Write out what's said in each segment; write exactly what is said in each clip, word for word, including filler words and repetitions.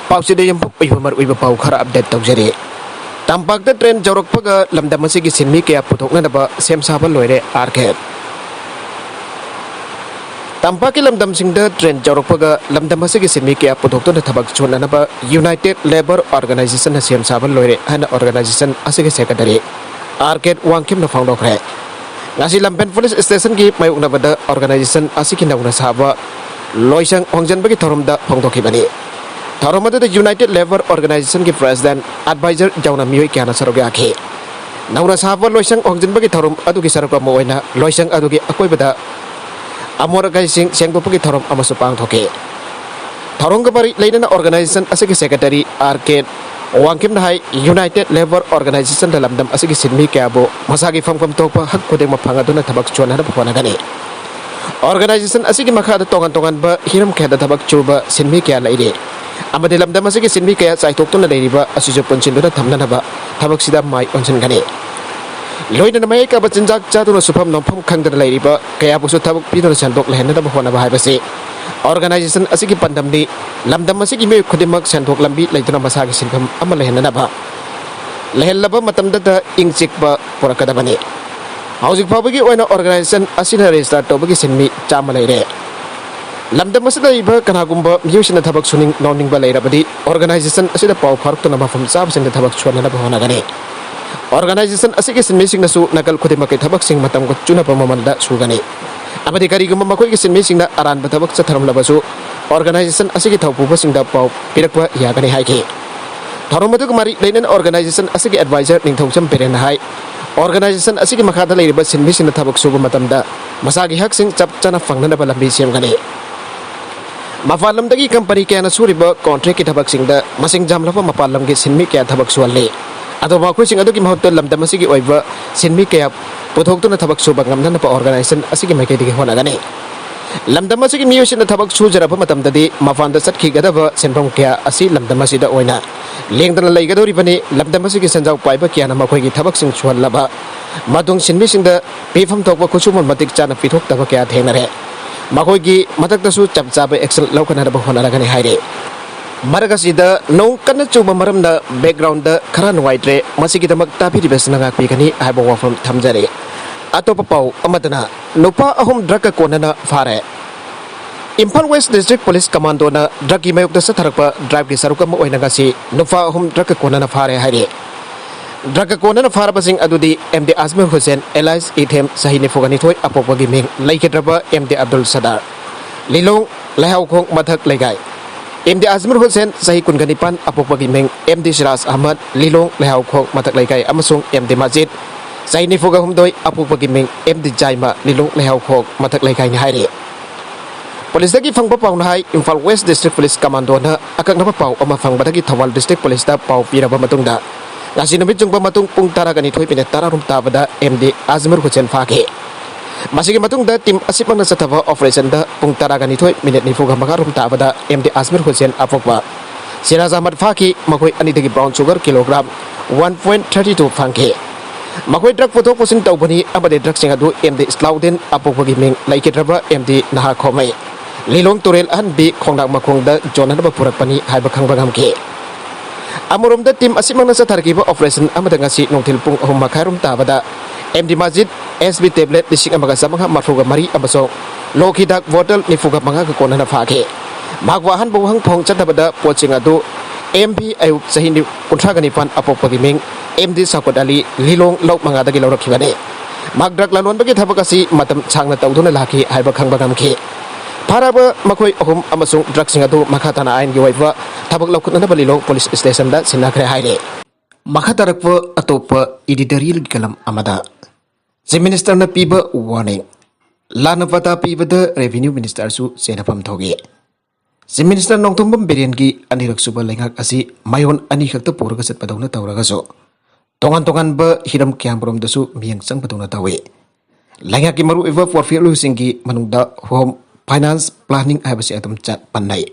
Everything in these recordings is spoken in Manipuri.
ꯄꯥꯎꯆꯦꯗ ꯌꯨꯝꯐꯝ ꯑꯣꯏꯕ ꯃꯔꯨꯑꯣꯏꯕ ꯄꯥꯎ ꯈꯔ ꯑꯞꯗꯦꯠ ꯇꯧꯖꯔꯤ꯫ ꯇꯝꯄꯥꯛꯇ ꯇ꯭ꯔꯦꯟ ꯌꯧꯔꯛꯄꯒ ꯂꯝꯗꯝ ꯑꯁꯤꯒꯤ ꯁꯤꯟꯃꯤ ꯀꯌꯥ ꯄꯨꯊꯣꯛꯅꯅꯕ ꯁꯦꯝ ꯁꯥꯕ ꯂꯣꯏꯔꯦ ꯑꯥꯔꯀꯦꯠ꯫ ꯇꯝꯄꯥꯛꯀꯤ ꯂꯝꯗꯝꯁꯤꯡꯗ ꯇ꯭ꯔꯦꯟ ꯌꯧꯔꯛꯄꯒ ꯂꯝꯗꯝ ꯑꯁꯤꯒꯤ ꯁꯤꯟꯃꯤ ꯀꯌꯥ ꯄꯨꯊꯣꯛꯇꯨꯅ ꯊꯕꯛ ꯁꯨꯅꯅꯕ ꯌꯨꯅꯥꯏꯇꯦꯗ ꯂꯦꯕꯔ ꯑꯣꯔꯒꯅꯥꯏꯖꯦꯁꯟꯅ ꯁꯦꯝ ꯁꯥꯕ ꯂꯣꯏꯔꯦ ꯍꯥꯏꯅ ꯑꯣꯔꯒꯅꯥꯏꯖꯦꯁꯟ ꯑꯁꯤꯒꯤ ꯁꯦꯀ꯭ꯔꯦꯇꯔꯤ ꯑꯥꯔꯀꯦꯠ ꯋꯥꯡꯈꯤꯝꯅ ꯐꯣꯡꯗꯣꯛꯈ꯭ꯔꯦ꯫ ꯉꯁꯤ ꯂꯝꯐꯦꯜ ꯄꯨꯂꯤꯁ ꯁ꯭ꯇꯦꯁꯟꯒꯤ ꯃꯥꯌꯣꯛꯅꯕꯗ ꯑꯣꯔꯒꯅꯥꯏꯖꯦꯁꯟ ꯑꯁꯤꯒꯤ ꯅꯧꯅ ꯁꯥꯕ ꯂꯣꯏꯁꯪ ꯍꯣꯡꯖꯤꯟꯕꯒꯤ ꯊꯧꯔꯝꯗ ꯐꯣꯡꯗꯣꯛꯈꯤꯕꯅꯤ꯫ ꯊꯧꯔꯝ ꯑꯗꯨꯗ ꯌꯨꯅꯥꯏꯇꯦꯗ ꯂꯦꯕꯔ ꯑꯣꯔꯒꯅꯥꯏꯖꯦꯁꯟꯒꯤ ꯄ꯭ꯔꯦꯁꯤꯗꯦꯟꯠ, ꯑꯦꯗꯚꯥꯏꯖꯔ ꯌꯥꯎꯅ ꯃꯤꯑꯣꯏ ꯀꯌꯥꯅ ꯁꯔꯨꯛ ꯌꯥꯈꯤ꯫ ꯅꯧꯅ ꯁꯥꯕ ꯂꯣꯏꯁꯪ ꯍꯣꯡꯖꯤꯟꯕꯒꯤ ꯊꯧꯔꯝ ꯑꯗꯨꯒꯤ ꯁꯔꯨꯛ ꯑꯃ ꯑꯣꯏꯅ ꯂꯣꯏꯁꯪ ꯑꯗꯨꯒꯤ ꯑꯀꯣꯏꯕꯗ ꯑꯃꯣꯠ ꯑꯀꯥꯏꯁꯤꯡ ꯁꯦꯡꯗꯣꯛꯄꯒꯤ ꯊꯧꯔꯝ ꯑꯃꯁꯨ ꯄꯥꯡꯊꯣꯛꯈꯤ꯫ ꯊꯧꯔꯝꯒ ꯃꯔꯤ ꯂꯩꯅꯅ ꯑꯣꯔꯒꯅꯥꯏꯖꯦꯁꯟ ꯑꯁꯤꯒꯤ ꯁꯦꯀ꯭ꯔꯦꯇꯔꯤ ꯑꯥꯔ ꯀꯦ ꯋꯥꯡꯈꯤꯝꯅ ꯍꯥꯏ, ꯌꯨꯅꯥꯏꯇꯦꯗ ꯂꯦꯕꯔ ꯑꯣꯔꯒꯅꯥꯏꯖꯦꯁꯟꯗ ꯂꯝꯗꯝ ꯑꯁꯤꯒꯤ ꯁꯤꯟꯃꯤ ꯀꯌꯥꯕꯨ ꯃꯁꯥꯒꯤ ꯐꯪꯐꯝ ꯊꯣꯛꯄ ꯍꯛ ꯈꯨꯗꯤꯡꯃꯛ ꯐꯪꯗꯨꯅ ꯊꯕꯛ ꯁꯨꯍꯟꯅꯕ ꯍꯣꯠꯅꯒꯅꯤ꯫ ꯑꯣꯔꯒꯅꯥꯏꯖꯦꯁꯟ ꯑꯁꯤꯒꯤ ꯃꯈꯥꯗ ꯇꯣꯉꯥꯟ ꯇꯣꯉꯥꯟꯕ ꯍꯤꯔꯝ ꯀꯌꯥꯗ ꯊꯕꯛ ꯁꯨꯕ ꯁꯤꯟꯃꯤ ꯀꯌꯥ ꯂꯩꯔꯤ ꯑꯃꯗꯤ ꯂꯝꯗꯝ ꯑꯁꯤꯒꯤ ꯁꯤꯟꯃꯤ ꯀꯌꯥ ꯆꯥꯏꯊꯣꯛꯇꯨꯅ ꯂꯩꯔꯤꯕ ꯑꯁꯤꯁꯨ ꯄꯨꯟꯁꯤꯟꯗꯨꯅ ꯊꯝꯅꯅꯕ ꯊꯕꯛꯁꯤꯗ ꯃꯥꯏ ꯑꯣꯟꯁꯤꯟꯒꯅꯤ꯫ ꯂꯣꯏꯅꯅ ꯃꯌꯥꯏ ꯀꯥꯕ ꯆꯤꯟꯖꯥꯛ ꯆꯥꯗꯨꯅ ꯁꯨꯐꯝ ꯅꯣꯝꯐꯝ ꯈꯪꯗꯅ ꯂꯩꯔꯤꯕ ꯀꯌꯥꯕꯨꯁꯨ ꯊꯕꯛ ꯄꯤꯗꯨꯅ ꯁꯦꯟꯊꯣꯛ ꯂꯩꯍꯟꯅꯕ ꯍꯣꯠꯅꯕ ꯍꯥꯏꯕꯁꯤ ꯑꯣꯔꯒꯅꯥꯏꯖꯦꯁꯟ ꯑꯁꯤꯒꯤ ꯄꯥꯟꯗꯝꯅꯤ꯫ ꯂꯝꯗꯝ ꯑꯁꯤꯒꯤ ꯃꯤꯑꯣꯏ ꯈꯨꯗꯤꯡꯃꯛ ꯁꯦꯟꯊꯣꯛ ꯂꯝꯕꯤ ꯂꯩꯗꯨꯅ ꯃꯁꯥꯒꯤ ꯁꯤꯟꯐꯝ ꯑꯃ ꯂꯩꯍꯟꯅꯕ, ꯂꯩꯍꯜꯂꯕ ꯃꯇꯝꯗꯇ ꯏꯪ ꯆꯤꯛꯄ ꯄꯨꯔꯛꯀꯗꯕꯅꯤ꯫ ꯍꯧꯖꯤꯛ ꯐꯥꯎꯕꯒꯤ ꯑꯣꯏꯅ ꯑꯣꯔꯒꯅꯥꯏꯖꯦꯁꯟ ꯑꯁꯤꯅ ꯔꯦꯖꯤꯁꯇꯥꯔ ꯇꯧꯕꯒꯤ ꯁꯤꯟꯃꯤ ꯆꯥꯝꯃ ꯂꯩꯔꯦ꯫ ꯂꯝꯗꯝ ꯑꯁꯤꯗ ꯂꯩꯕ ꯀꯅꯥꯒꯨꯝꯕ ꯃꯤꯑꯣꯏꯁꯤꯡꯅ ꯊꯕꯛ ꯁꯨꯅꯤꯡ ꯅꯣꯝꯅꯤꯡꯕ ꯂꯩꯔꯕꯗꯤ ꯑꯣꯔꯒꯅꯥꯏꯖꯦꯁꯟ ꯑꯁꯤꯗ ꯄꯥꯎ ꯐꯥꯎꯔꯛꯇꯨꯅ ꯃꯐꯝ ꯆꯥꯕꯁꯤꯡꯗ ꯊꯕꯛ ꯁꯨꯍꯟꯅꯕ ꯍꯣꯠꯅꯒꯅꯤ꯫ ꯑꯣꯔꯒꯅꯥꯏꯖꯦꯁꯟ ꯑꯁꯤꯒꯤ ꯁꯤꯟꯃꯤꯁꯤꯡꯅꯁꯨ ꯅꯥꯀꯜ ꯈꯨꯗꯤꯡꯃꯛꯀꯤ ꯊꯕꯛꯁꯤꯡ ꯃꯇꯝꯒ ꯆꯨꯅꯕ ꯃꯃꯜꯗ ꯁꯨꯒꯅꯤ ꯑꯃꯗꯤ ꯀꯔꯤꯒꯨꯝꯕ ꯃꯈꯣꯏꯒꯤ ꯁꯤꯟꯃꯤꯁꯤꯡꯅ ꯑꯔꯥꯟꯕ ꯊꯕꯛ ꯆꯠꯊꯔꯝꯂꯕꯁꯨ ꯑꯣꯔꯒꯅꯥꯏꯖꯦꯁꯟ ꯑꯁꯤꯒꯤ ꯊꯧꯄꯨꯕꯁꯤꯡꯗ ꯄꯥꯎ ꯄꯤꯔꯛꯄ ꯌꯥꯒꯅꯤ ꯍꯥꯏꯈꯤ꯫ ꯊꯧꯔꯝ ꯑꯗꯨꯒ ꯃꯔꯤ ꯂꯩꯅꯅ ꯑꯣꯔꯒꯅꯥꯏꯖꯦꯁꯟ ꯑꯁꯤꯒꯤ ꯑꯦꯗꯚꯥꯏꯖꯔ ꯅꯤꯡꯊꯧꯖꯝ ꯕꯤꯔꯦꯟꯅ ꯍꯥꯏ, ꯑꯣꯔꯒꯅꯥꯏꯖꯦꯁꯟ ꯑꯁꯤꯒꯤ ꯃꯈꯥꯗ ꯂꯩꯔꯤꯕ ꯁꯤꯟꯃꯤꯁꯤꯡꯅ ꯊꯕꯛ ꯁꯨꯕ ꯃꯇꯝꯗ ꯃꯁꯥꯒꯤ ꯍꯛꯁꯤꯡ ꯆꯞ ꯆꯥꯅ ꯐꯪꯅꯅꯕ ꯂꯝꯕꯤ ꯁꯦꯝꯒꯅꯤ꯫ ꯃꯄꯥꯟ ꯂꯝꯗꯒꯤ ꯀꯝꯄꯅꯤ ꯀꯌꯥꯅ ꯁꯨꯔꯤꯕ ꯀꯣꯟꯇ꯭ꯔꯦꯛꯀꯤ ꯊꯕꯛꯁꯤꯡꯗ ꯃꯁꯤꯡ ꯌꯥꯝꯂꯕ ꯃꯄꯥꯟ ꯂꯝꯒꯤ ꯁꯤꯟꯃꯤ ꯀꯌꯥ ꯊꯕꯛ ꯁꯨꯍꯜꯂꯤ꯫ ꯑꯗꯨꯕꯨ ꯃꯈꯣꯏꯁꯤꯡ ꯑꯗꯨꯒꯤ ꯃꯍꯨꯠꯇ ꯂꯝꯗꯝ ꯑꯁꯤꯒꯤ ꯑꯣꯏꯕ ꯁꯤꯟꯃꯤ ꯀꯌꯥ ꯄꯨꯊꯣꯛꯇꯨꯅ ꯊꯕꯛ ꯁꯨꯕ ꯉꯝꯅꯅꯕ ꯑꯣꯔꯒꯅꯥꯏꯖꯦꯁꯟ ꯑꯁꯤꯒꯤ ꯃꯥꯏꯀꯩꯗꯒꯤ ꯍꯣꯠꯅꯒꯅꯤ꯫ ꯂꯝꯗꯝ ꯑꯁꯤꯒꯤ ꯃꯤꯑꯣꯏꯁꯤꯡꯅ ꯊꯕꯛ ꯁꯨꯖꯔꯕ ꯃꯇꯝꯗꯗꯤ ꯃꯄꯥꯟꯗ ꯆꯠꯈꯤꯒꯗꯕ ꯁꯦꯟꯐꯝ ꯀꯌꯥ ꯑꯁꯤ ꯂꯝꯗꯝ ꯑꯁꯤꯗ ꯑꯣꯏꯅ ꯂꯦꯡꯗꯅ ꯂꯩꯒꯗꯧꯔꯤꯕꯅꯤ꯫ ꯂꯝꯗꯝ ꯑꯁꯤꯒꯤ ꯁꯦꯟꯖꯥꯎ ꯄꯥꯏꯕ ꯀꯌꯥꯅ ꯃꯈꯣꯏꯒꯤ ꯊꯕꯛꯁꯤꯡ ꯁꯨꯍꯜꯂꯕ ꯃꯇꯨꯡ ꯁꯤꯟꯃꯤꯁꯤꯡꯗ ꯄꯤꯐꯝ ꯊꯣꯛꯄ ꯈꯨꯠꯁꯨꯃꯟ ꯃꯇꯤꯛ ꯆꯥꯅ ꯄꯤꯊꯣꯛꯇꯕ ꯀꯌꯥ ꯊꯦꯡꯅꯔꯦ꯫ ꯃꯈꯣꯏꯒꯤ ꯃꯊꯛꯇꯁꯨ ꯆꯞ ꯆꯥꯕ ꯑꯦꯛꯁꯟ ꯂꯧꯈꯠꯅꯅꯕ ꯍꯣꯠꯅꯔꯒꯅꯤ ꯍꯥꯏꯔꯤ꯫ ꯃꯔꯛ ꯑꯁꯤꯗ ꯅꯣꯡ ꯀꯟꯅ ꯆꯨꯕ ꯃꯔꯝꯅ background ꯈꯔ ꯅꯨꯡꯉꯥꯏꯇ꯭ꯔꯦ, ꯃꯁꯤꯒꯤꯗꯃꯛ ꯇꯥꯕꯤꯔꯤꯕꯁꯤꯅ ꯉꯥꯛꯄꯤꯒꯅꯤ ꯍꯥꯏꯕ ꯋꯥꯐꯝ ꯊꯝꯖꯔꯤ꯫ ꯑꯇꯣꯞꯄ ꯄꯥꯎ ꯑꯃꯗꯅ, ꯅꯨꯄꯥ ꯑꯍꯨꯝ drug ꯀꯣꯟꯅꯅ ꯐꯥꯔꯦ꯫ ꯏꯝꯐꯥꯜ West District Police Commandoꯅ drugꯀꯤ ꯃꯥꯌꯣꯛꯇ ꯆꯠꯊꯔꯛꯄ driveꯀꯤ ꯁꯔꯨꯛ ꯑꯃ ꯑꯣꯏꯅ ꯉꯁꯤ ꯅꯨꯄꯥ ꯑꯍꯨꯝ drug ꯀꯣꯟꯅꯅ ꯐꯥꯔꯦ ꯍꯥꯏꯔꯤ꯫ Drug ꯀꯣꯟꯅꯅ ꯐꯥꯔꯕꯁꯤꯡ ꯑꯗꯨꯗꯤ M D Ajmer Hussain, alias ꯏꯊꯦꯝ, ꯆꯍꯤ ꯅꯤꯐꯨꯒ ꯅꯤꯊꯣꯏ, ꯑꯄꯣꯛꯄꯒꯤ ꯃꯤꯡ ꯂꯩꯈꯤꯗ꯭ꯔꯕ M D ꯑꯕꯗꯨꯜ ꯁꯗꯥꯔ, ꯂꯤꯂꯣꯡ ꯂꯩꯍꯥꯎꯈꯣꯡ ꯃꯊꯛ ꯂꯩꯀꯥꯏ꯫ M D ꯑꯖꯃꯤꯔ ꯍꯨꯁꯦꯟ, ꯆꯍꯤ ꯀꯨꯟꯒ ꯅꯤꯄꯥꯟ, ꯑꯄꯣꯛꯄꯒꯤ ꯃꯤꯡ M D ꯁꯤꯔꯥꯖ ꯑꯍꯃꯗ, ꯂꯤꯂꯣꯡ ꯂꯩꯍꯥꯎꯈꯣꯡ ꯃꯊꯛ ꯂꯩꯀꯥꯏ, ꯑꯃꯁꯨꯡ M D ꯃꯥꯖꯤꯗ, ꯆꯍꯤ ꯅꯤꯐꯨꯒ ꯍꯨꯝꯗꯣꯏ, ꯑꯄꯣꯛꯄꯒꯤ ꯃꯤꯡ M D ꯖꯥꯏꯃ, ꯂꯤꯂꯣꯡ ꯂꯩꯍꯥꯎꯈꯣꯡ ꯃꯊꯛ ꯂꯩꯀꯥꯏꯅꯤ ꯍꯥꯏꯔꯤ꯫ ꯄꯨꯂꯤꯁꯇꯒꯤ ꯐꯪꯕ ꯄꯥꯎꯅ ꯍꯥꯏ, ꯏꯝꯐꯥꯜ West District Police Commandoꯅ ꯑꯀꯛꯅꯕ ꯄꯥꯎ ꯑꯃ ꯐꯪꯕꯗꯒꯤ ꯊꯧꯕꯥꯜ District Policeꯇ ꯄꯥꯎ ꯄꯤꯔꯕ ꯃꯇꯨꯡꯗ, ꯉꯁꯤ ꯅꯨꯃꯤꯠ ꯆꯨꯡꯕ ꯃꯇꯨꯡ ꯄꯨꯡ ꯇꯔꯥꯒ ꯅꯤꯊꯣꯏ minute ꯇꯔꯥꯔꯣꯝ ꯇꯥꯕꯗ M D ꯑꯖꯃꯤꯔ ꯍꯨꯁꯦꯟ ꯐꯥꯈꯤ꯫ ꯃꯁꯤꯒꯤ ꯃꯇꯨꯡꯗ team ꯑꯁꯤꯃꯛꯅ ꯆꯠꯊꯕ operationꯗ ꯄꯨꯡ ꯇꯔꯥꯒ ꯅꯤꯊꯣꯏ minute ꯅꯤꯐꯨꯒ ꯃꯉꯥꯔꯣꯝ ꯇꯥꯕꯗ M D ꯑꯖꯃꯤꯔ ꯍꯨꯁꯦꯟ, ꯑꯄꯣꯛꯄ ꯁꯤꯔꯥꯖ ꯑꯍꯃꯗ ꯐꯥꯈꯤ꯫ ꯃꯈꯣꯏ ꯑꯅꯤꯗꯒꯤ brown sugar kilogram one point thirty two ꯐꯪꯈꯤ꯫ ꯃꯈꯣꯏ drug ꯄꯨꯊꯣꯛ ꯄꯨꯁꯤꯟ ꯇꯧꯕꯅꯤ ꯑꯃꯗꯤ drugꯁꯤꯡ ꯑꯗꯨ M D ꯏꯁꯂꯥꯎꯗꯤꯟ, ꯑꯄꯣꯛꯄꯒꯤ ꯃꯤꯡ ꯂꯩꯈꯤꯗ꯭ꯔꯕ M D ꯅꯍꯥꯈꯣꯃꯩ, ꯂꯤꯂꯣꯡ ꯇꯨꯔꯦꯜ ꯑꯍꯟꯕꯤ ꯈꯣꯡꯅꯥꯡ ꯃꯈꯣꯡꯗ ꯌꯣꯟꯅꯅꯕ ꯄꯨꯔꯛꯄꯅꯤ ꯍꯥꯏꯕ ꯈꯪꯕ ꯉꯝꯈꯤ꯫ ꯑꯃꯔꯣꯝꯗ, team ꯑꯁꯤꯃꯛꯅ ꯆꯠꯊꯔꯛꯈꯤꯕ operation ꯑꯃꯗ ꯉꯁꯤ ꯅꯨꯡꯊꯤꯜ ꯄꯨꯡ ꯑꯍꯨꯝ ꯃꯈꯥꯏꯔꯣꯝ ꯇꯥꯕꯗ M D ꯃꯥꯖꯤꯗ S B tablet ꯂꯤꯁꯤꯡ ꯑꯃꯒ ꯆꯥꯃꯉꯥ ꯃꯔꯤꯐꯨꯒ ꯃꯔꯤ ꯑꯃꯁꯨꯡ ꯂꯣꯛ ꯍꯤꯗꯥꯛ bottle ꯅꯤꯐꯨꯒ ꯃꯉꯥꯒ ꯀꯣꯟꯅꯅ ꯐꯥꯈꯤ꯫ ꯃꯍꯥꯛꯄꯨ ꯑꯍꯥꯟꯕ ꯋꯥꯍꯪ ꯐꯣꯡ ꯆꯠꯊꯕꯗ ꯄꯣꯠꯁꯤꯡ ꯑꯗꯨ M V ꯑꯌꯨꯛ, ꯆꯍꯤ ꯀꯨꯟꯊ꯭ꯔꯥꯒ ꯅꯤꯄꯥꯟ, ꯑꯄꯣꯛꯄꯒꯤ ꯃꯤꯡ M D ꯁꯥꯎꯀꯠ ꯑꯂꯤ, ꯂꯤꯂꯣꯡ ꯂꯧ ꯃꯉꯥꯗꯒꯤ ꯂꯧꯔꯛꯈꯤꯕꯅꯤ꯫ ꯃꯍꯥꯛ drug ꯂꯂꯣꯟꯕꯒꯤ ꯊꯕꯛ ꯑꯁꯤ ꯃꯇꯝ ꯁꯥꯡꯅ ꯇꯧꯗꯨꯅ ꯂꯥꯛꯈꯤ ꯍꯥꯏꯕ ꯈꯪꯕ ꯉꯝꯈꯤ꯫ ꯐꯥꯔꯕ ꯃꯈꯣꯏ ꯑꯍꯨꯝ ꯑꯃꯁꯨꯡ drugꯁꯤꯡ ꯑꯗꯨ ꯃꯈꯥ ꯇꯥꯅ ꯑꯥꯏꯟꯒꯤ ꯑꯣꯏꯕ ꯊꯕꯛ ꯂꯧꯈꯠꯅꯅꯕ ꯂꯤꯂꯣꯡ police stationꯗ ꯁꯤꯟꯅꯈ꯭ꯔꯦ ꯍꯥꯏꯔꯤ꯫ ꯃꯈꯥ ꯇꯥꯔꯛꯄ ꯑꯇꯣꯞꯄ editorialꯒꯤ ꯀꯂꯝ ꯑꯃꯗ, Chief Ministerꯅ ꯄꯤꯕ warning, ꯂꯥꯟꯅ ꯄꯥꯎꯇꯥꯛ ꯄꯤꯕꯗ Revenue Ministerꯁꯨ ꯆꯦꯟꯅꯐꯝ ꯊꯣꯛꯏ꯫ Chief Minister ꯅꯣꯡꯊꯣꯝꯕꯝ ꯕꯤꯔꯦꯟꯒꯤ ꯑꯅꯤꯔꯛ ꯁꯨꯕ ꯂꯩꯉꯥꯛ ꯑꯁꯤ ꯃꯌꯣꯟ ꯑꯅꯤꯈꯛꯇ ꯄꯨꯔꯒ ꯆꯠꯄꯗꯧꯅ ꯇꯧꯔꯒꯁꯨ, ꯇꯣꯉꯥꯟ ꯇꯣꯉꯥꯟꯕ ꯍꯤꯔꯝ ꯀꯌꯥꯃꯔꯣꯝꯗꯁꯨ ꯃꯤꯠꯌꯦꯡ ꯆꯪꯕꯗꯧꯅ ꯇꯧꯏ꯫ ꯂꯩꯉꯥꯛꯀꯤ ꯃꯔꯨꯑꯣꯏꯕ portfolioꯁꯤꯡꯒꯤ ꯃꯅꯨꯡꯗ Home, Finance, Planning ꯍꯥꯏꯕꯁꯤ ꯑꯗꯨꯝ ꯆꯠ ꯄꯟꯅꯩ꯫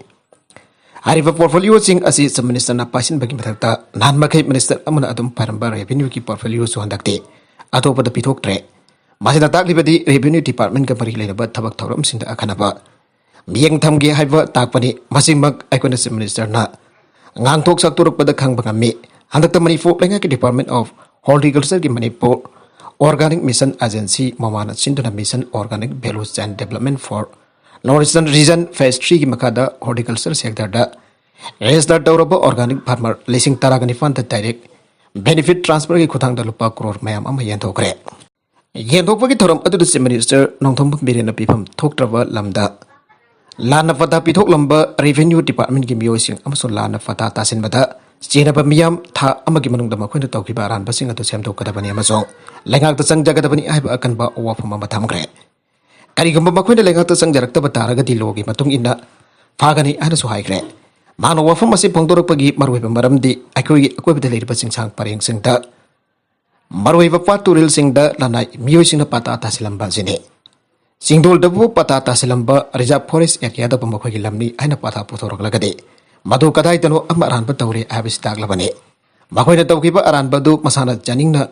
ꯍꯥꯏꯔꯤꯕ portfolioꯁꯤꯡ ꯑꯁꯤ Chief Ministerꯅ ꯄꯥꯏꯁꯤꯟꯕꯒꯤ ꯃꯊꯛꯇ, ꯅꯍꯥꯟ ꯃꯈꯩ minister ꯑꯃꯅ ꯑꯗꯨꯝ ꯄꯥꯏꯔꯝꯕ revenueꯒꯤ portfolioꯁꯨ ꯍꯟꯗꯛꯇꯤ ꯑꯇꯣꯞꯄꯗ ꯄꯤꯊꯣꯛꯇ꯭ꯔꯦ꯫ ꯃꯁꯤꯅ ꯇꯥꯛꯂꯤꯕꯗꯤ revenue departmentꯀ ꯃꯔꯤ ꯂꯩꯅꯕ ꯊꯕꯛ ꯊꯧꯔꯝꯁꯤꯡꯗ ꯑꯈꯟꯅꯕ ꯃꯤꯠꯌꯦꯡ ꯊꯝꯒꯦ ꯍꯥꯏꯕ ꯇꯥꯛꯄꯅꯤ꯫ ꯃꯁꯤꯃꯛ ꯑꯩꯈꯣꯏꯅ Chief Minister ꯅ ꯉꯥꯡꯊꯣꯛ ꯁꯛꯇꯣꯔꯛꯄꯗ ꯈꯪꯕ ꯉꯝꯃꯤ꯫ ꯍꯟꯗꯛꯇ ꯃꯅꯤꯄꯨꯔ ꯂꯩꯉꯥꯛꯀꯤ Department of Horticulture ꯒꯤ ꯃꯅꯤꯄꯨꯔ Organic Mission Agency ꯃꯃꯥꯅ ꯁꯤꯟꯗꯨꯅ Mission Organic Value Chain Development for North Eastern Region Phase three ꯒꯤ ꯃꯈꯥꯗ horticulture sector ꯗ register ꯇꯧꯔꯕ organic farmer ꯂꯤꯁꯤꯡ ꯇꯔꯥꯒ ꯅꯤꯄꯥꯟꯗ direct benefit transfer ꯒꯤ ꯈꯨꯠꯊꯥꯡꯗ ꯂꯨꯄꯥ ꯀ꯭ꯔꯣꯔ ꯃꯌꯥꯝ ꯑꯃ ꯌꯦꯟꯊꯣꯛꯈ꯭ꯔꯦ꯫ ꯌꯦꯟꯊꯣꯛꯄꯒꯤ ꯊꯧꯔꯝ ꯑꯗꯨꯗ Chief Minister ꯅꯣꯡꯊꯣꯝꯕꯝ ꯕꯤꯔꯦꯟꯅ ꯄꯤꯐꯝ ꯊꯣꯛꯇ꯭ꯔꯕ ꯂꯝꯗ ꯂꯥꯟꯅ ꯄꯇꯥ ꯄꯤꯊꯣꯛꯂꯝꯕ Revenue Department ꯀꯤ ꯃꯤꯑꯣꯏꯁꯤꯡ ꯑꯃꯁꯨꯡ ꯂꯥꯟꯅ ꯄꯇꯥ ꯇꯥꯁꯤꯟꯕꯗ ꯆꯦꯟꯅꯕ ꯃꯤꯌꯥꯝ ꯊꯥ ꯑꯃꯒꯤ ꯃꯅꯨꯡꯗ ꯃꯈꯣꯏꯅ ꯇꯧꯈꯤꯕ ꯑꯔꯥꯟꯕꯁꯤꯡ ꯑꯗꯨ ꯁꯦꯝꯗꯣꯛꯀꯗꯕꯅꯤ ꯑꯃꯁꯨꯡ ꯂꯩꯉꯥꯛꯇ ꯆꯪꯖꯒꯗꯕꯅꯤ ꯍꯥꯏꯕ ꯑꯀꯟꯕ ꯋꯥꯐꯝ ꯑꯃ ꯊꯝꯈ꯭ꯔꯦ꯫ ꯀꯔꯤꯒꯨꯝꯕ ꯃꯈꯣꯏꯅ ꯂꯩꯉꯥꯛꯇ ꯆꯪꯖꯔꯛꯇꯕ ꯇꯥꯔꯒꯗꯤ law ꯒꯤ ꯃꯇꯨꯡ ꯏꯟꯅ ꯐꯥꯒꯅꯤ ꯍꯥꯏꯅꯁꯨ ꯍꯥꯏꯈ꯭ꯔꯦ꯫ ꯃꯍꯥꯛꯅ ꯋꯥꯐꯝ ꯑꯁꯤ ꯐꯣꯡꯗꯣꯔꯛꯄꯒꯤ ꯃꯔꯨꯑꯣꯏꯕ ꯃꯔꯝꯗꯤ ꯑꯩꯈꯣꯏꯒꯤ ꯑꯀꯣꯏꯕꯗ ꯂꯩꯔꯤꯕ ꯆꯤꯡꯁꯥꯡ ꯄꯔꯦꯡꯁꯤꯡꯗ ꯃꯔꯨꯑꯣꯏꯕ ꯄꯥꯠ ꯇꯨꯔꯦꯜꯁꯤꯡꯗ ꯂꯅꯥꯏ ꯃꯤꯑꯣꯏꯁꯤꯡꯅ ꯄꯇꯥ ꯇꯥꯁꯤꯜꯂꯝꯕ ꯑꯁꯤꯅꯤ꯫ ꯆꯤꯡꯗꯣꯜꯗꯕꯨ ꯄꯇꯥ ꯇꯥꯁꯤꯜꯂꯝꯕ Reserve Forest area ꯗꯕꯨ ꯃꯈꯣꯏꯒꯤ ꯂꯝꯅꯤ ꯍꯥꯏꯅ ꯄꯇꯥ ꯄꯨꯊꯣꯔꯛꯂꯒꯗꯤ ꯃꯗꯨ ꯀꯗꯥꯏꯗꯅꯣ ꯑꯃ ꯑꯔꯥꯟꯕ ꯇꯧꯔꯦ ꯍꯥꯏꯕꯁꯤ ꯇꯥꯛꯂꯕꯅꯤ꯫ ꯃꯈꯣꯏꯅ ꯇꯧꯈꯤꯕ ꯑꯔꯥꯟꯕꯗꯨ ꯃꯁꯥꯅ ꯆꯥꯅꯤꯡꯅ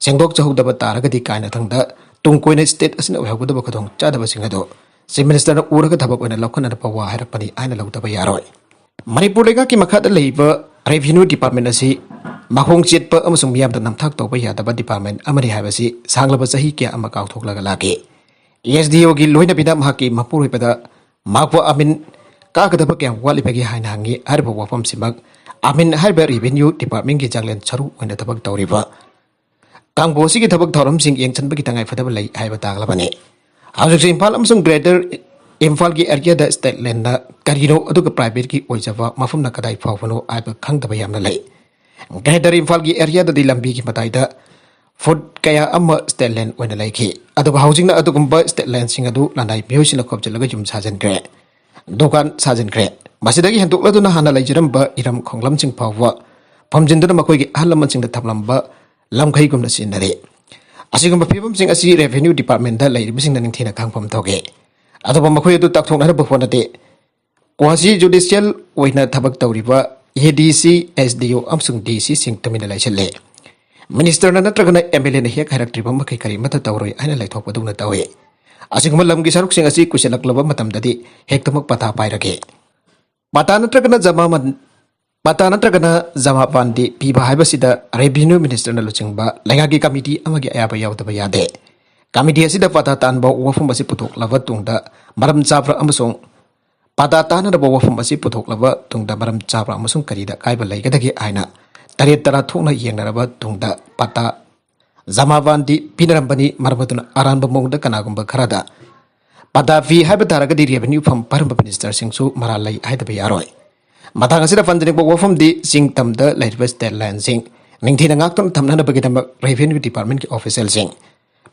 ꯁꯦꯡꯗꯣꯛꯆꯍꯧꯗꯕ ꯇꯥꯔꯒꯗꯤ ꯀꯥꯏꯅꯊꯪꯗ ꯇꯨꯡ ꯀꯣꯏꯅ state ꯑꯁꯤꯅ ꯑꯣꯏꯍꯧꯒꯗꯕ ꯈꯨꯗꯣꯡꯆꯥꯗꯕꯁꯤꯡ ꯑꯗꯨ Chief Minister ꯅ ꯎꯔꯒ ꯊꯕꯛ ꯑꯣꯏꯅ ꯂꯧꯈꯠꯅꯅꯕ ꯋꯥ ꯍꯥꯏꯔꯛꯄꯅꯤ ꯍꯥꯏꯅ ꯂꯧꯗꯕ ꯌꯥꯔꯣꯏ꯫ ꯃꯅꯤꯄꯨꯔ ꯂꯩꯉꯥꯛꯀꯤ ꯃꯈꯥꯗ ꯂꯩꯕ Revenue Department ꯑꯁꯤ ꯃꯈꯣꯡ ꯆꯦꯠꯄ ꯑꯃꯁꯨꯡ ꯃꯤꯌꯥꯝꯗ ꯅꯝꯊꯥꯛ ꯇꯧꯕ ꯌꯥꯗꯕ department ꯑꯃꯅꯤ ꯍꯥꯏꯕꯁꯤ ꯁꯥꯡꯂꯕ ꯆꯍꯤ ꯀꯌꯥ ꯑꯃ ꯀꯥꯎꯊꯣꯛꯂꯒ ꯂꯥꯛꯈꯤ꯫ S D O ꯒꯤ ꯂꯣꯏꯅꯕꯤꯅ ꯃꯍꯥꯛꯀꯤ ꯃꯄꯨꯔꯣꯏꯕꯗ ꯃꯍꯥꯛꯄꯨ ꯑꯃꯤꯟ ꯀꯥꯒꯗꯕ ꯀꯌꯥꯝ ꯋꯥꯠꯂꯤꯕꯒꯦ ꯍꯥꯏꯅ ꯍꯪꯉꯤ꯫ ꯍꯥꯏꯔꯤꯕ ꯋꯥꯐꯝꯁꯤꯃꯛ ꯑꯃꯤꯟ ꯍꯥꯏꯔꯤꯕ Revenue Department ꯀꯤ ꯆꯥꯡꯂꯦꯟ ꯁꯔꯨ ꯑꯣꯏꯅ ꯊꯕꯛ ꯇꯧꯔꯤꯕ ꯀꯥꯡꯕꯨ ꯑꯁꯤꯒꯤ ꯊꯕꯛ ꯊꯧꯔꯝꯁꯤꯡ ꯌꯦꯡꯁꯤꯟꯕꯒꯤ ꯇꯉꯥꯏꯐꯗꯕ ꯂꯩ ꯍꯥꯏꯕ ꯇꯥꯛꯂꯕꯅꯤ꯫ ꯍꯧꯖꯤꯛꯁꯨ ꯏꯝꯐꯥꯜ ꯑꯃꯁꯨꯡ Greater ꯏꯝꯐꯥꯜꯒꯤ area ꯗ state land ꯅ ꯀꯔꯤꯅꯣ ꯑꯗꯨꯒ private ꯀꯤ ꯑꯣꯏꯖꯕ ꯃꯐꯝꯅ ꯀꯗꯥꯏ ꯐꯥꯎꯕꯅꯣ ꯍꯥꯏꯕ ꯈꯪꯗꯕ ꯌꯥꯝꯅ ꯂꯩ꯫ Greater ꯏꯝꯐꯥꯜꯒꯤ area ꯗꯗꯤ ꯂꯝꯕꯤꯒꯤ ꯃꯇꯥꯏꯗ foot ꯀꯌꯥ ꯑꯃ state land ꯑꯣꯏꯅ ꯂꯩꯈꯤ, ꯑꯗꯨꯒ ꯍꯧꯖꯤꯛꯅ ꯑꯗꯨꯒꯨꯝꯕ state land ꯁꯤꯡ ꯑꯗꯨ ꯂꯅꯥꯏ ꯃꯤꯑꯣꯏꯁꯤꯡꯅ ꯈꯣꯞꯆꯤꯜꯂꯒ ꯌꯨꯝ ꯁꯥꯖꯤꯟꯈ꯭ꯔꯦ, ꯗꯨꯀꯥꯟ ꯁꯥꯖꯤꯟꯈ꯭ꯔꯦ꯫ ꯃꯁꯤꯗꯒꯤ ꯍꯦꯟꯗꯣꯛꯂꯗꯨꯅ ꯍꯥꯟꯅ ꯂꯩꯖꯔꯝꯕ ꯏꯔꯝ ꯈꯣꯡꯂꯝꯁꯤꯡ ꯐꯥꯎꯕ ꯐꯨꯝꯖꯤꯟꯗꯨꯅ ꯃꯈꯣꯏꯒꯤ ꯑꯍꯜ ꯂꯃꯟꯁꯤꯡꯅ ꯊꯝꯂꯝꯕ ꯂꯝꯈꯩꯒꯨꯝꯅ ꯁꯤꯖꯤꯟꯅꯔꯤ꯫ ꯑꯁꯤꯒꯨꯝꯕ ꯐꯤꯕꯝꯁꯤꯡ ꯑꯁꯤ Revenue Department ꯗ ꯂꯩꯔꯤꯕꯁꯤꯡꯅ ꯅꯤꯡꯊꯤꯅ ꯈꯪꯐꯝ ꯊꯣꯛꯏ꯫ ꯑꯗꯨꯕꯨ ꯃꯈꯣꯏ ꯑꯗꯨ ꯇꯥꯛꯊꯣꯛꯅꯅꯕ ꯍꯣꯠꯅꯗꯦ꯫ Quasi judicial ꯑꯣꯏꯅ ꯊꯕꯛ ꯇꯧꯔꯤꯕ A D C, S D O ꯑꯃꯁꯨꯡ D C ꯁꯤꯡ ꯇꯨꯃꯤꯟꯅ ꯂꯩꯁꯤꯜꯂꯤ꯫ Minister ꯅ ꯅꯠꯇ꯭ꯔꯒꯅ M L A ꯅ ꯍꯦꯛ ꯍꯥꯏꯔꯛꯇ꯭ꯔꯤꯕ ꯃꯈꯩ ꯀꯔꯤꯃꯠꯇ ꯇꯧꯔꯣꯏ ꯍꯥꯏꯅ ꯂꯩꯊꯣꯛꯄꯗꯧꯅ ꯇꯧꯏ꯫ ꯑꯁꯤꯒꯨꯝꯕ ꯂꯝꯒꯤ ꯁꯔꯨꯛꯁꯤꯡ ꯑꯁꯤ ꯀꯨꯏꯁꯤꯜꯂꯛꯂꯕ ꯃꯇꯝꯗꯗꯤ ꯍꯦꯛꯇꯃꯛ ꯄꯇꯥ ꯄꯥꯏꯔꯒꯦ꯫ ꯄꯇꯥ ꯅꯠꯇ꯭ꯔꯒꯅ ꯖꯃꯥꯃꯟ, ꯄꯇꯥ ꯅꯠꯇ꯭ꯔꯒꯅ ꯖꯃꯥꯕꯟꯗꯤ ꯄꯤꯕ ꯍꯥꯏꯕꯁꯤꯗ revenue ministerꯅ ꯂꯨꯆꯤꯡꯕ ꯂꯩꯉꯥꯛꯀꯤ committee ꯑꯃꯒꯤ ꯑꯌꯥꯕ ꯌꯥꯎꯗꯕ ꯌꯥꯗꯦ꯫ Committee ꯑꯁꯤꯗ ꯄꯇꯥ ꯇꯥꯟꯕ ꯋꯥꯐꯝ ꯑꯁꯤ ꯄꯨꯊꯣꯛꯂꯕ ꯇꯨꯡꯗ ꯃꯔꯝ ꯆꯥꯕ꯭ꯔꯥ ꯑꯃꯁꯨꯡ ꯄꯇꯥ ꯇꯥꯅꯅꯕ ꯋꯥꯐꯝ ꯑꯁꯤ ꯄꯨꯊꯣꯛꯂꯕ ꯇꯨꯡꯗ ꯃꯔꯝ ꯆꯥꯕ꯭ꯔꯥ ꯑꯃꯁꯨꯡ ꯀꯔꯤꯗ ꯑꯀꯥꯏꯕ ꯂꯩꯒꯗꯒꯦ ꯍꯥꯏꯅ ꯇꯔꯦꯠ ꯇꯔꯥ ꯊꯣꯛꯅ ꯌꯦꯡꯅꯔꯕ ꯇꯨꯡꯗ ꯄꯇꯥ ꯖꯃꯥꯕꯟꯗꯤ ꯄꯤꯅꯔꯝꯕꯅꯤ꯫ ꯃꯔꯝ ꯑꯗꯨꯅ ꯑꯔꯥꯟꯕ ꯃꯑꯣꯡꯗ ꯀꯅꯥꯒꯨꯝꯕ ꯈꯔꯗ ꯄꯇꯥ ꯄꯤ ꯍꯥꯏꯕ ꯇꯥꯔꯒꯗꯤ revenue ꯐꯝ ꯄꯥꯏꯔꯝꯕ ministerꯁꯤꯡꯁꯨ ꯃꯔꯥꯜ ꯂꯩ ꯍꯥꯏꯗꯕ ꯌꯥꯔꯣꯏ꯫ ꯃꯇꯥꯡ ꯑꯁꯤꯗ ꯄꯟꯖꯅꯤꯡꯕ ꯋꯥꯐꯝꯗꯤ ꯆꯤꯡ ꯇꯝꯗ ꯂꯩꯔꯤꯕ state landꯁꯤꯡ ꯅꯤꯡꯊꯤꯅ ꯉꯥꯛꯇꯨꯅ ꯊꯝꯅꯅꯕꯒꯤꯗꯃꯛ revenue departmentꯀꯤ officialꯁꯤꯡ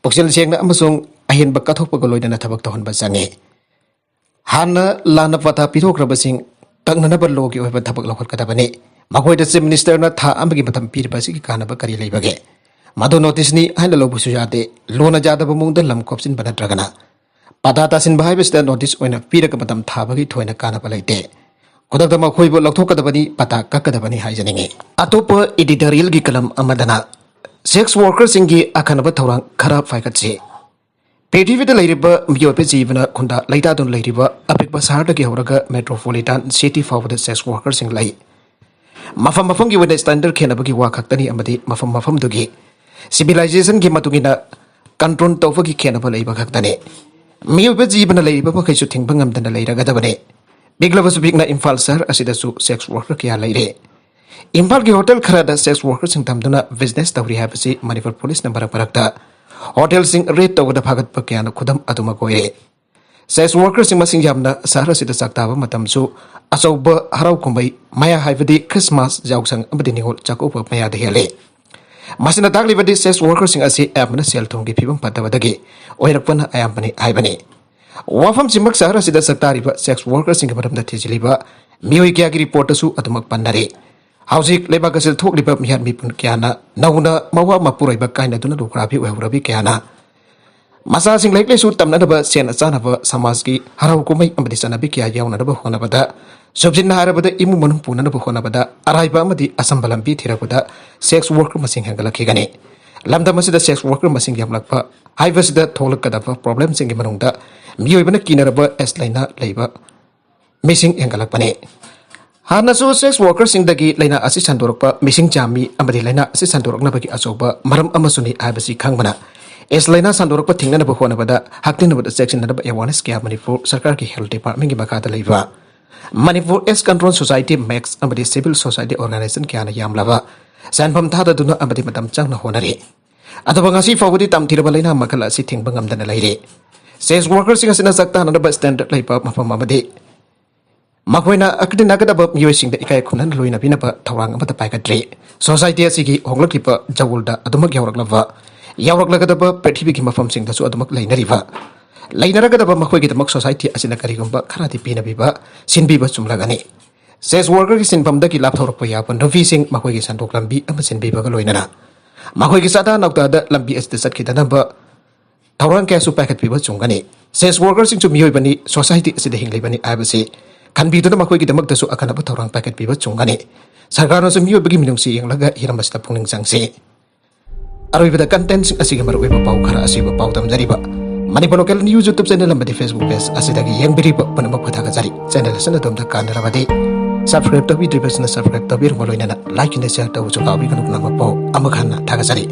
ꯄꯨꯛꯆꯦꯜ ꯁꯦꯡꯅ ꯑꯃꯁꯨꯡ ꯑꯍꯦꯟꯕ ꯀꯠꯊꯣꯛꯄꯒ ꯂꯣꯏꯅꯅ ꯊꯕꯛ ꯇꯧꯍꯟꯕ ꯆꯪꯏ꯫ ꯍꯥꯟꯅ ꯂꯥꯟꯅ ꯄꯇꯥ ꯄꯤꯊꯣꯛꯈ꯭ꯔꯕꯁꯤꯡ ꯀꯛꯅꯅꯕ lawꯒꯤ ꯑꯣꯏꯕ ꯊꯕꯛ ꯂꯧꯈꯠꯀꯗꯕꯅꯤ꯫ ꯃꯈꯣꯏꯗ chief ministerꯅ ꯊꯥ ꯑꯃꯒꯤ ꯃꯇꯝ ꯄꯤꯔꯤꯕ ꯑꯁꯤꯒꯤ ꯀꯥꯟꯅꯕ ꯀꯔꯤ ꯂꯩꯕꯒꯦ? ꯃꯗꯨ noticeꯅꯤ ꯍꯥꯏꯅ ꯂꯧꯕꯁꯨ ꯌꯥꯗꯦ꯫ Lawꯅ ꯌꯥꯗꯕ ꯃꯑꯣꯡꯗ ꯂꯝ ꯈꯣꯞꯆꯤꯟꯕ ꯅꯠꯇ꯭ꯔꯒꯅ ꯄꯇꯥ ꯇꯥꯁꯤꯟꯕ ꯍꯥꯏꯕꯁꯤꯗ notice ꯑꯣꯏꯅ ꯄꯤꯔꯒ ꯃꯇꯝ ꯊꯥꯕꯒꯤ ꯊꯣꯏꯅ ꯀꯥꯟꯅꯕ ꯂꯩꯇꯦ꯫ ꯈꯨꯗꯛꯇ ꯃꯈꯣꯏꯕꯨ ꯂꯧꯊꯣꯛꯀꯗꯕꯅꯤ, ꯄꯇꯥ ꯀꯛꯀꯗꯕꯅꯤ ꯍꯥꯏꯖꯅꯤꯡꯏ꯫ ꯑꯇꯣꯞꯄ editorialꯒꯤ column ꯑꯃꯗꯅ sex workerꯁꯤꯡꯒꯤ ꯑꯈꯟꯅꯕ ꯊꯧꯔꯥꯡ ꯈꯔ ꯄꯥꯏꯈꯠꯁꯤ꯫ ꯄ꯭ꯔꯤꯊꯤꯕꯤꯗ ꯂꯩꯔꯤꯕ ꯃꯤꯑꯣꯏꯕ ꯖꯤꯕꯅ ꯈꯨꯟꯗꯥ ꯂꯩꯇꯥꯗꯨꯅ ꯂꯩꯔꯤꯕ ꯑꯄꯤꯛꯄ ꯁꯍꯔꯗꯒꯤ ꯍꯧꯔꯒ metropolitan city ꯐꯥꯎꯕꯗ sex workerꯁꯤꯡ ꯂꯩ꯫ ꯃꯐꯝ ꯃꯐꯝꯒꯤ ꯑꯣꯏꯅ standard ꯈꯦꯠꯅꯕꯒꯤ ꯋꯥ ꯈꯛꯇꯅꯤ ꯑꯃꯗꯤ ꯃꯐꯝ ꯃꯐꯝꯗꯨꯒꯤ civilizationꯒꯤ ꯃꯇꯨꯡ ꯏꯟꯅ control ꯇꯧꯕꯒꯤ ꯈꯦꯠꯅꯕ ꯂꯩꯕ ꯈꯛꯇꯅꯤ꯫ ꯃꯤꯑꯣꯏꯕ ꯖꯤꯕꯅ ꯂꯩꯔꯤꯕ ꯃꯈꯩꯁꯨ ꯊꯤꯡꯕ ꯉꯝꯗꯅ ꯂꯩꯔꯒꯗꯕꯅꯤ꯫ ꯄꯤꯛꯂꯕꯁꯨ ꯄꯤꯛꯅ ꯏꯝꯐꯥꯜ ꯁꯍꯔ ꯑꯁꯤꯗꯁꯨ sex worker ꯀꯌꯥ ꯂꯩꯔꯦ꯫ ꯏꯝꯐꯥꯜꯒꯤ hotel ꯈꯔꯗ sex workerꯁꯤꯡ ꯊꯝꯗꯨꯅ business ꯇꯧꯔꯤ ꯍꯥꯏꯕꯁꯤ ꯃꯅꯤꯄꯨꯔ policeꯅ ꯃꯔꯛ ꯃꯔꯛꯇ hotelꯁꯤꯡ raid ꯇꯧꯕꯗ ꯐꯥꯒꯠꯄ ꯀꯌꯥꯅ ꯈꯨꯗꯝ ꯑꯗꯨꯃꯛ ꯑꯣꯏꯔꯦ꯫ Sex workerꯁꯤꯡ ꯃꯁꯤꯡ ꯌꯥꯝꯅ ꯁꯍꯔ ꯑꯁꯤꯗ ꯆꯥꯛꯇꯥꯕ ꯃꯇꯝꯁꯨ ꯑꯆꯧꯕ ꯍꯔꯥꯎ ꯀꯨꯝꯍꯩ ꯃꯌꯥ ꯍꯥꯏꯕꯗꯤ Christmas, ꯌꯥꯎꯁꯪ ꯑꯃꯗꯤ ꯅꯤꯉꯣꯜ ꯆꯥꯛꯀꯧꯕ ꯃꯌꯥꯗ ꯍꯦꯜꯂꯤ꯫ ꯃꯁꯤꯅ ꯇꯥꯛꯂꯤꯕꯗꯤ sex workerꯁꯤꯡ ꯑꯁꯤ ꯑꯌꯥꯝꯕꯅ ꯁꯦꯜ ꯊꯨꯝꯒꯤ ꯐꯤꯕꯝ ꯐꯠꯇꯕꯗꯒꯤ ꯑꯣꯏꯔꯛꯄꯅ ꯑꯌꯥꯝꯕꯅꯤ ꯍꯥꯏꯕꯅꯤ꯫ ꯋꯥꯐꯝꯁꯤꯃꯛ ꯁꯍꯔ ꯑꯁꯤꯗ ꯆꯥꯛꯇꯥꯔꯤꯕ sex workerꯁꯤꯡꯒꯤ ꯃꯔꯝꯗ ꯊꯤꯖꯤꯜꯂꯤꯕ ꯃꯤꯑꯣꯏ ꯀꯌꯥꯒꯤ reportꯇꯁꯨ ꯑꯗꯨꯃꯛ ꯄꯟꯅꯔꯤ꯫ ꯍꯧꯖꯤꯛ ꯂꯩꯕꯥꯛ ꯑꯁꯤꯗ ꯊꯣꯛꯂꯤꯕ ꯃꯤꯍꯥꯠ ꯃꯤꯄꯨꯟ ꯀꯌꯥꯅ ꯅꯧꯅ ꯃꯋꯥ ꯃꯄꯨꯔꯣꯏꯕ ꯀꯥꯏꯅꯗꯨꯅ ꯂꯨꯈ꯭ꯔꯥꯕꯤ ꯑꯣꯏꯍꯧꯔꯕꯤ ꯀꯌꯥꯅ ꯃꯆꯥꯁꯤꯡ ꯂꯥꯏꯔꯤꯛ ꯂꯥꯏꯁꯨ ꯇꯝꯅꯅꯕ, ꯁꯦꯟ ꯆꯥꯅꯕ, ꯁꯃꯥꯖꯀꯤ ꯍꯔꯥꯎ ꯀꯨꯝꯍꯩ ꯑꯃꯗꯤ ꯆꯠꯅꯕꯤ ꯀꯌꯥ ꯌꯥꯎꯅꯅꯕ ꯍꯣꯠꯅꯕꯗ ꯁꯨꯞꯆꯤꯟꯅ ꯍꯥꯏꯔꯕꯗ ꯏꯃꯨꯡ ꯃꯅꯨꯡ ꯄꯨꯅꯅꯕ ꯍꯣꯠꯅꯕꯗ ꯑꯔꯥꯏꯕ ꯑꯃꯗꯤ ꯑꯆꯝꯕ ꯂꯝꯕꯤ ꯊꯤꯔꯛꯄꯗ sex worker ꯃꯁꯤꯡ ꯍꯦꯟꯒꯠꯂꯛꯈꯤꯒꯅꯤ꯫ ꯂꯝꯗꯝ ꯑꯁꯤꯗ sex worker ꯃꯁꯤꯡ ꯌꯥꯝꯂꯛꯄ ꯍꯥꯏꯕꯁꯤꯗ ꯊꯣꯛꯂꯛꯀꯗꯕ problemꯁꯤꯡꯒꯤ ꯃꯅꯨꯡꯗ ꯃꯤꯑꯣꯏꯕꯅ ꯀꯤꯅꯔꯕ AIDS ꯂꯥꯏꯅꯥ ꯂꯩꯕ ꯃꯤꯁꯤꯡ ꯍꯦꯟꯒꯠꯂꯛꯄꯅꯤ꯫ ꯍꯥꯟꯅꯁꯨ sex workerꯁꯤꯡꯗꯒꯤ ꯂꯥꯏꯅꯥ ꯑꯁꯤ ꯁꯟꯗꯣꯔꯛꯄ ꯃꯤꯁꯤꯡ ꯌꯥꯝꯃꯤ ꯑꯃꯗꯤ ꯂꯥꯏꯅꯥ ꯑꯁꯤ ꯁꯟꯗꯣꯔꯛꯅꯕꯒꯤ ꯑꯆꯧꯕ ꯃꯔꯝ ꯑꯃꯁꯨꯅꯤ ꯍꯥꯏꯕꯁꯤ ꯈꯪꯕꯅ AIDS ꯂꯥꯏꯅꯥ ꯁꯟꯗꯣꯔꯛꯄ ꯊꯤꯡꯅꯅꯕ ꯍꯣꯠꯅꯕꯗ ꯍꯛꯊꯦꯡꯅꯕꯗ ꯆꯦꯛꯁꯤꯟꯅꯅꯕ awareness ꯀꯌꯥ ꯃꯅꯤꯄꯨꯔ ꯁꯔꯀꯥꯔꯒꯤ health departmentꯀꯤ ꯃꯈꯥꯗ ꯂꯩꯕ Manipur AIDS control society, MACS ꯑꯃꯗꯤ civil society organization ꯀꯌꯥꯅ ꯌꯥꯝꯂꯕ ꯁꯦꯟꯐꯝ ꯊꯥꯗꯗꯨꯅ ꯑꯃꯗꯤ ꯃꯇꯝ ꯆꯪꯅ ꯍꯣꯠꯅꯔꯤ꯫ ꯑꯗꯨꯕꯨ ꯉꯁꯤ ꯐꯥꯎꯕꯗꯤ ꯇꯝꯊꯤꯔꯕ ꯂꯥꯏꯅꯥ ꯃꯈꯜ ꯑꯁꯤ ꯊꯤꯡꯕ ꯉꯝꯗꯅ ꯂꯩꯔꯤ꯫ Sex workerꯁꯤꯡ ꯑꯁꯤꯅ ꯆꯥꯛ ꯇꯥꯅꯅꯕ standard ꯂꯩꯕ ꯃꯐꯝ ꯑꯃꯗꯤ ꯃꯈꯣꯏꯅ ꯑꯀꯤꯅꯒꯗꯕ ꯃꯤꯑꯣꯏꯁꯤꯡꯗ ꯏꯀꯥꯏ ꯈꯨꯝꯅꯅ ꯂꯣꯏꯅꯕꯤꯅꯕ ꯊꯧꯔꯥꯡ ꯑꯃꯠꯇ ꯄꯥꯏꯈꯠꯇ꯭ꯔꯤ꯫ Society ꯑꯁꯤꯒꯤ ꯍꯣꯡꯂꯛꯂꯤꯕ ꯖꯒꯣꯜꯗ ꯑꯗꯨꯃꯛ ꯌꯥꯎꯔꯛꯂꯕ, ꯌꯥꯎꯔꯛꯂꯒꯗꯕ ꯄ꯭ꯔꯤꯊꯤꯕꯤꯒꯤ ꯃꯐꯝꯁꯤꯡꯗꯁꯨ ꯑꯗꯨꯃꯛ ꯂꯩꯅꯔꯤꯕ, ꯂꯩꯅꯔꯒꯗꯕ ꯃꯈꯣꯏꯒꯤꯗꯃꯛ society ꯑꯁꯤꯅ ꯀꯔꯤꯒꯨꯝꯕ ꯈꯔꯗꯤ ꯄꯤꯅꯕꯤꯕ, ꯁꯤꯟꯕꯤꯕ ꯆꯨꯝꯂꯒꯅꯤ꯫ Sex workerꯒꯤ ꯁꯤꯟꯐꯝꯗꯒꯤ ꯂꯥꯞꯊꯣꯔꯛꯄ ꯌꯥꯕ ꯅꯨꯄꯤꯁꯤꯡ ꯃꯈꯣꯏꯒꯤ ꯁꯦꯟꯊꯣꯛ ꯂꯝꯕꯤ ꯑꯃ ꯁꯤꯟꯕꯤꯕꯒ ꯂꯣꯏꯅꯅ ꯃꯈꯣꯏꯒꯤ ꯆꯥꯗꯥ ꯅꯥꯎꯗꯥꯗ ꯂꯝꯕꯤ ꯑꯁꯤꯗ ꯆꯠꯈꯤꯗꯅꯕ ꯊꯧꯔꯥꯡ ꯀꯌꯥꯁꯨ ꯄꯥꯏꯈꯠꯄꯤꯕ ꯆꯨꯝꯒꯅꯤ꯫ Sex workerꯁꯤꯡꯁꯨ ꯃꯤꯑꯣꯏꯕꯅꯤ, society ꯑꯁꯤꯗ ꯍꯤꯡꯂꯤꯕꯅꯤ ꯍꯥꯏꯕꯁꯤ ꯈꯟꯕꯤꯗꯨꯅ ꯃꯈꯣꯏꯒꯤꯗꯃꯛꯇꯁꯨ ꯑꯈꯟꯅꯕ ꯊꯧꯔꯥꯡ ꯄꯥꯏꯈꯠꯄꯤꯕ ꯆꯨꯝꯒꯅꯤ꯫ ꯁꯔꯀꯥꯔꯅꯁꯨ ꯃꯤꯑꯣꯏꯕꯒꯤ ꯃꯤꯅꯨꯡꯁꯤ ꯌꯦꯡꯂꯒ ꯍꯤꯔꯝ ꯑꯁꯤꯗ ꯄꯨꯛꯅꯤꯡ ꯆꯪꯁꯤ꯫ ꯑꯔꯣꯏꯕꯗ contentꯁꯤꯡ ꯑꯁꯤꯒꯤ ꯃꯔꯨꯑꯣꯏꯕ ꯄꯥꯎ ꯈꯔ ꯑꯁꯤꯕꯨ ꯄꯥꯎꯗꯝꯖꯔꯤꯕ Manipur Local News YouTube channel ꯑꯃꯗꯤ Facebook page ꯑꯁꯤꯗꯒꯤ ꯌꯦꯡꯕꯤꯔꯤꯕ ꯄꯨꯝꯅꯃꯛꯄꯨ ꯊꯥꯒꯠꯆꯔꯤ꯫ Channel ꯑꯁꯤꯅ ꯑꯗꯣꯝꯗ ꯀꯥꯟꯅꯔꯕꯗꯤ subscribe ꯇꯧꯕꯤꯗ꯭ꯔꯤꯕꯁꯤꯅ subscribe ꯇꯧꯕꯤꯔꯝꯕ ꯂꯣꯏꯅꯅ like ꯑꯃꯗꯤ share ꯇꯧꯕꯁꯨ ꯀꯥꯎꯕꯤꯒꯅꯨ꯫ ꯄꯨꯝꯅꯃꯛꯄꯨ ꯑꯃꯨꯛ ꯍꯟꯅ ꯊꯥꯒꯠꯆꯔꯤ꯫